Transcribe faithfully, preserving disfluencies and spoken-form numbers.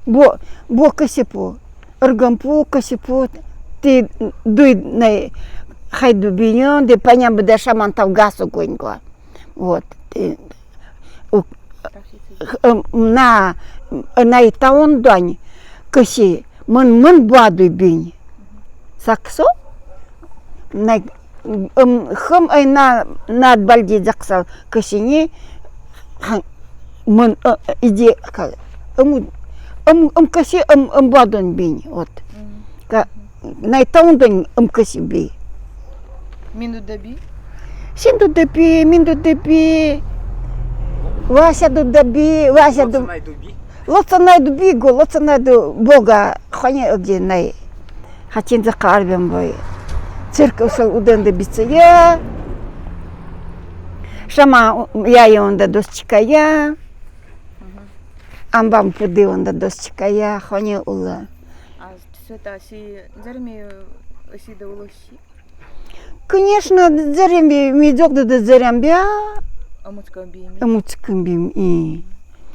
Бо, бо кесипу. Ыргымпу, кесипу, ти дуй най хайду биньон, де паня быдэ шаман тавгас огонь го. Вот. Э, у, м, на, на и таун дань, кеси, мын, мын бадуй бинь. Саксо, на, м, хым ай на, на бальди дзаксал, кеси ни, ха, мын, э, иди, ка, ым, ым, ым кеси, ым, ым бадун бинь, вот. Ка, най таун дань ым кеси би. Миндуд да би? Синдуд да би, миндуд да би. Васядуд да би, Васядуд. Лоца найду би? Лоца найду би го, лоца найду Бога, хони огди най. Хатин дзака арбен бой. Церковь сал уден да бицея. Шама яйон да дос чикая. Амбам пудион да дос чикая, хони улэ. А Света, си дзереми, си да улэ си? Конечно, дзереми, ми дзогды да дзереми бия. Омутскын бими. Омутскын бими.